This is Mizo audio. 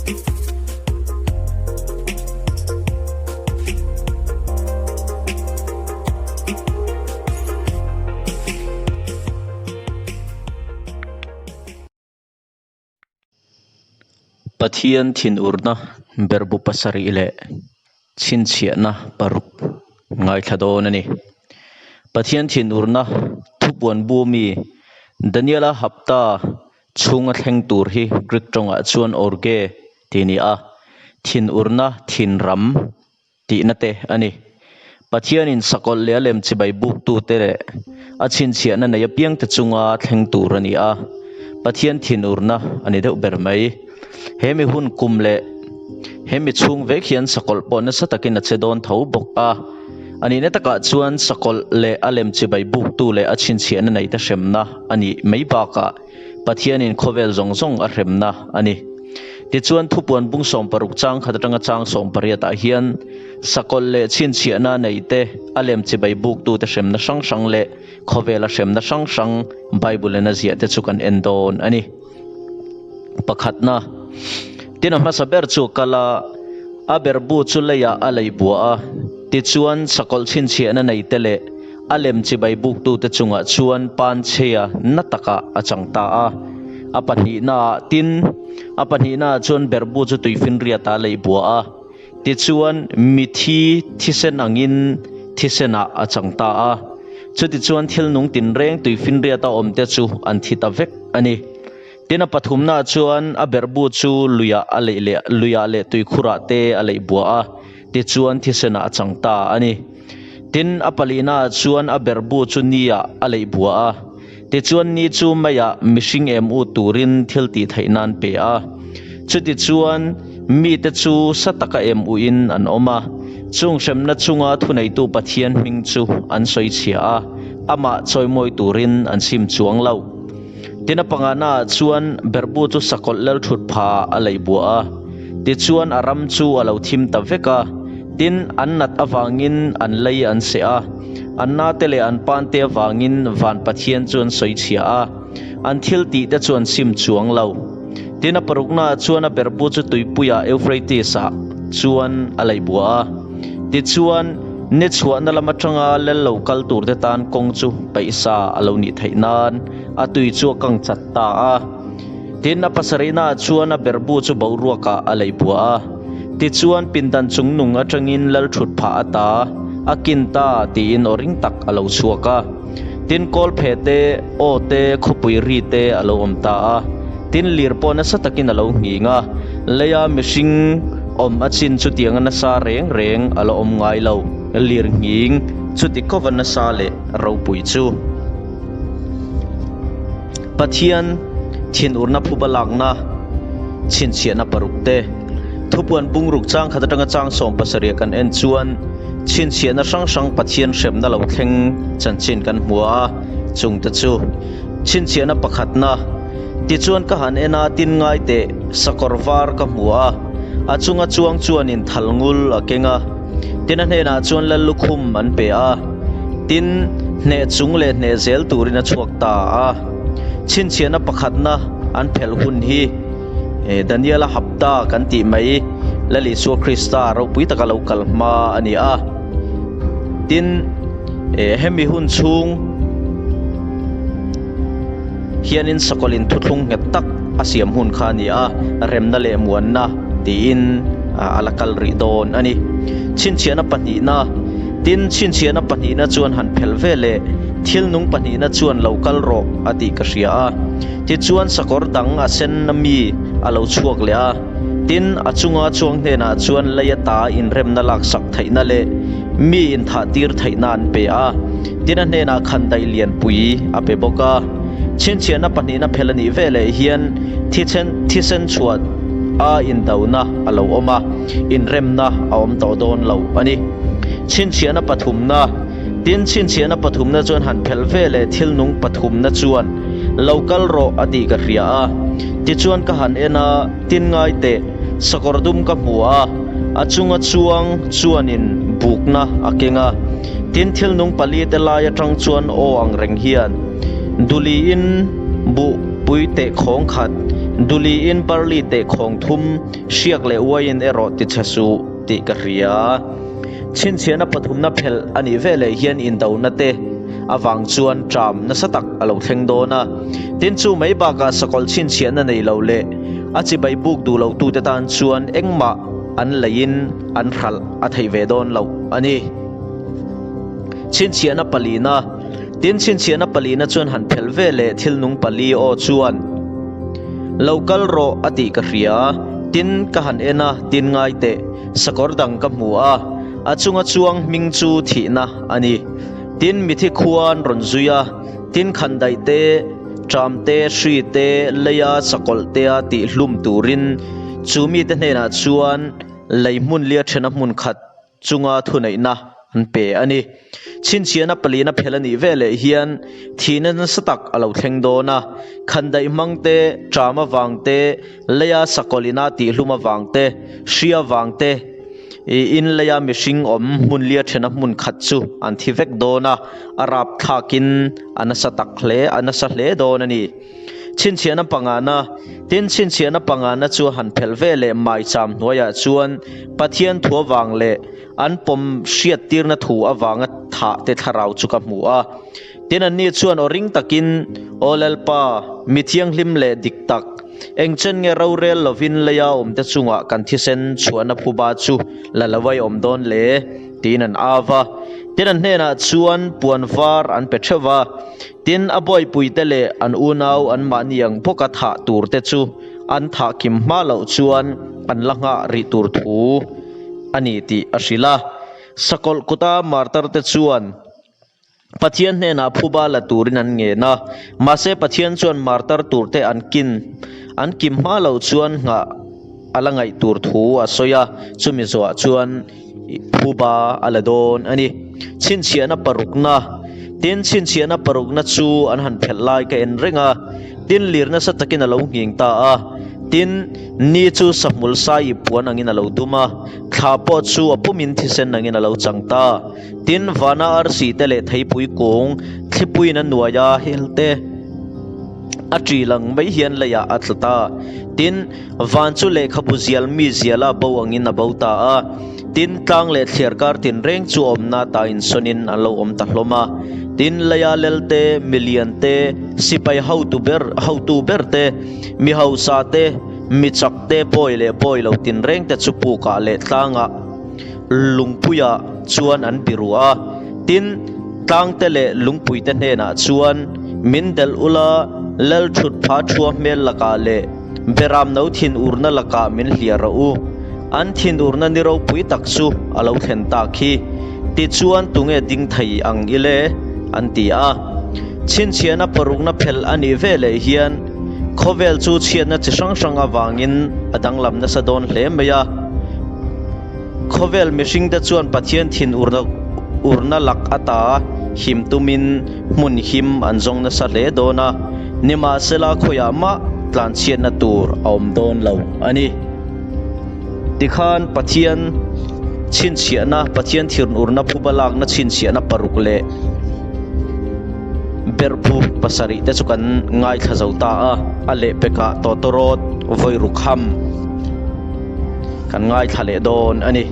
Pathian thinurna berhbu pasarih leh chhinchhiahna paruk ngaithla dawn a ni. Pathian thinurna thupuan bu mi Daniela hapta chhunga thleng tur hi Greek tawngah chuan orge tih a ni a, thinurna thinram tihna te a ni. Pathianin sakawlh leh a lem chibai buktute leh a chhinchhiahna nei apiangte chunga thleng tur a ni a, Pathian thinurna a ni deuh ber mai. He mi hun kum leh he mi chhung vek hian sakawlh pawh nasa takin a che dawn tho bawk a. A nihna takah chuan sakawlh leh a lem chibai buktu leh a chhinchhiahna neite hremna a nih mai bakah Pathianin khawvel zawng zawng a hremna a ni. Tichuan, thupuan bung 16 chang khat atanga chang 18 ah hian sakawlh leh chhinchhiahna neite, a lem chibai buktute hremna hrang hrang leh khawvela hremna hrang hrang Bible-in a ziah te chu kan en dawn a ni. Pakhatna, Tin a hmasa ber chu kal a, a berhbu chu leiah a lei bua a, tichuan sakawlh chhinchhiahna neite leh A lem chibai buktute chungah chuan panchhia na takah a chang ta a. A pahnihnaah tin, a pahnihnaah chuan berhbu chu tuifinriatah a leih bua a. Tichuan, mithi thisen angin thisenah a chang ta a. Chutichuan thil nung tinreng tuifinriata awmte chu an thi ta vek a ni. Tin, a pathumnaah chuan a berhbu chu luiah a leih leh luiah leh tuikhurah te a leih bua a. Tichuan thisenah a chang ta a ni. Tin, a palihnaah chuan a berhbu chu niah a leih bua a. Tichuan ni chu meiah mihring em u turin thil tih theih nan pe a. Chutichuan mite chu sa taka em uin an awm a. Chung hremna chunga thuneitu Pathian hming chu an sawi chhia a, amah chawimawi turin an sim chuang lo. Tin, a panganaah chuan berhbu chu sakawlh lel thut pha a leih bua a. Tichuan a ram chu a lo thim ta vek a. Tin, an nat avangin an lei an seh a, an nate leh an pante avangin van Pathian chu an sawi chhia a, an thil tihte chu an sim chuang lo. Tin, a paruknaah chuan a berhbu chu tuipuiah Euphrates-ah chuan a leih bua a. Tichuan, ni chhuahna lam atanga lel lo kal turte tan kawng chu peihsa a lo nih theih nan a tui chu a kang chat ta a. Tin, a pasarihnaah chuan a berhbu chu boruakah a leih bua a. Tichuan, pindan chungnung atangin lal thut phah a ta, a kin ta tiin aw ring tak a lo chhuak a. Tin, kawlphe te, aw te, khawpui ri te a lo awm ta a. Tin, lir pawh nasa takin a lo nghing a. Leia mihring awm a chin chutianga nasa reng reng a la awm ngai lo. Lir nghing chuti kova nasa leh ropui chu. Pathian thinurna phuba lakna chhinchhiahna paruk te, thupuan bungruk chang khat atanga chang 17 kan en chuan chhinchhiahna hrang hrang Pathian hremna lo thleng chanchin kan hmu a, chungte chu chhinchhiahna pakhatna tichuan ka han en a tin ngai teh sakawr var ka hmu a, a chunga chuang chuanin thal ngul a keng a. Tin a hnenah chuan Lal lukhum an pe a, tin, hneh chung leh hneh zel turin a chhuak ta a. Chhinchhiahna pakhatna an phelh hun hi Daniela hapta kan tih mai Lal Isua Krista ropui taka lo kal hma a ni a. Tin, hemi hun chhung hianin sakawlhin thuthlung nghet tak a siam hun kha a ni a, remna leh muanna tiin a la kal rih dawn a ni. Chhinchhiahna pahnihna, Tin, chhinchhiahna pahnihna chuan han phelh ve leh thil nung pahnihna chuan lo kal rawh a tih ka hria a. Tichuan sakawr dang a sen mi a lo chhuak leh a. Tin, a chunga chuang hnenah chuan lei ata inremna laksak theihna leh mi inthahtir theihna an pe a. Tin, a hnenah khandaih lianpui a pe bawk a. Chhinchhiahna pahnihna phel a nih veleh hian thisen thisen chhuah a indona a lo awm a, inremna a awm tawh dawn lo a ni. Chhinchhiahna pathumna, Tin, chhinchhiahna pathumna chuan han phelh veleh thil nung pathumna chuan lo kal rawh a tih ka hria a. Tichuan ka han en a, tin ngai teh, sakawr dum ka hmu a, a chunga chuang chuanin bukna a keng a. Tin, thil nung pali te lai atang chuan aw ang reng hian, Duliin buh pui teh khawng khat, Duliin barley tehkhawng thum, hriak leh uaiin erawh tichhe suh tih ka hria. Chhinchhiahna pathumna phelh a nih veleh hian indona te avang chuan ṭam nasa tak a lo thleng dawn a. Tin, chu mai bakah sakawlh chhinchhiahna nei lo leh a chibai buk duh lotute tan chuan engmah an leiin an hralh a theih ve dawn loh a ni. Chhinchhiahna palina. Tin, chhinchhiahna palina chuan han phelh ve leh thil nung pali aw chuan, Lo kal rawh a tih ka hria. Tin, ka han en a, tin ngai teh, sakawr dang ka hmu a, a chunga chuang hming chu thihna a ni. Tin, mithi khuan rawn zui a, tin khandaih te, ṭam te, hri te, leia sakawlh tea tihhlum turin chu mite hnenah chuan lei hmun lia ṭhena hmun khat chunga thuneihna an pe a ni. Chhinchhiahna palina phel a nih veleh hian thihna nasa tak a lo thleng dawn a, khandaih hmang te, ṭam avang te, leia sakawlh ina tihhlum avang te, hri avang te, in leia mihring awm hmun lia ṭhena hmun khat chu an thi vek dawn a, a rapthlakin a nasa tak hle, a nasa hle dawn a ni. Chhinchhiahna pangana, Tin, chhinchhiahna pangana chu han phelh ve leh maicham hnuaiah chuan Pathian thu avang leh an pawm hriattirna thu avanga thah te thlarau chu ka hmu a. Tin, anni chuan aw ring takin, Aw Lalpa, mi thianghlim leh dik tak, eng chen nge rorel lovin leia awmte chungah kan thisen chhuahna phuba chu la lo ai awm dawn le? tiin an au va. Tin, an hnenah chuan puan var an pe theuh va. Tin, a bawipuite leh an unau anmahni ang bawka thah turte chu an thah kim hma loh chuan an la nghah rih tur thu a ni tih a hrilh a. Sakawlh kuta martarte chuan Pathian hnenah phuba la turin an ngen a, mahse Pathian chuan martar turte an kin an kim hma loh chuan nghah a la ngaih tur thu a sawi a, chumi zawhah chuan phuba a la dawn a ni. Chhinchhiahna parukna, Tin, chhinchhiahna parukna chu an han phelh lai ka en reng a, tin lir nasa takin a lo nghing ta a. Tin, ni chu sahmul sai ip puan angin a lo dum a, thla pawh chu a pumin thisen angin a lo chang ta. Tin, vana arsi te leh theipui kung thlipuiin a nuai a, hel te a ṭi lang mai hian leiah a tla ta. Tin, van chu lehkhabu zial mi ziala bo angin a bo ta a. Tin, tlang leh thliar kar tinreng chu awmna ta insawnin an lo awm ta hlawm a. Tin, leia lel te, milian te, sipai hotu ber, hotu ber te, mi hausa te, mi chak te, bawi leh bawi lo tinreng te chu pukah leh tlangah lungpuiah chuan an biru a. Tin, tlangte leh lungpuite hnenah chuan, Min delh ula, lal thut pha thua hmel lakah leh beram no thinurna lakah min hliah rawh u. An thinurna ni ropui tak chu a lo thlen tak hi. Tichuan tunge ding thei ang ile? an ti a. Chhinchhiahna parukna phelh a nih veleh hian khawvel chu chhiatna chi hrang hrang avangin a danglam nasa dawn hle mai a. Khawvel mihringte chuan Pathian thin urna lak ata him tumin hmun him an zawng nasa hle dawn a, nimahsela khawiah mah tlanchhiatna tur a awm dawn lo a ni. Tikhan Pathian chhinchhiahna, Pathian thirnurna phuba lakna chhinchhiahna paruk leh berhbu pasarih te chu kan ngaithla zo ta a, a lehpekah tawtawrawt vawi ruk ham. Kan ngaithla leh dawn a ni.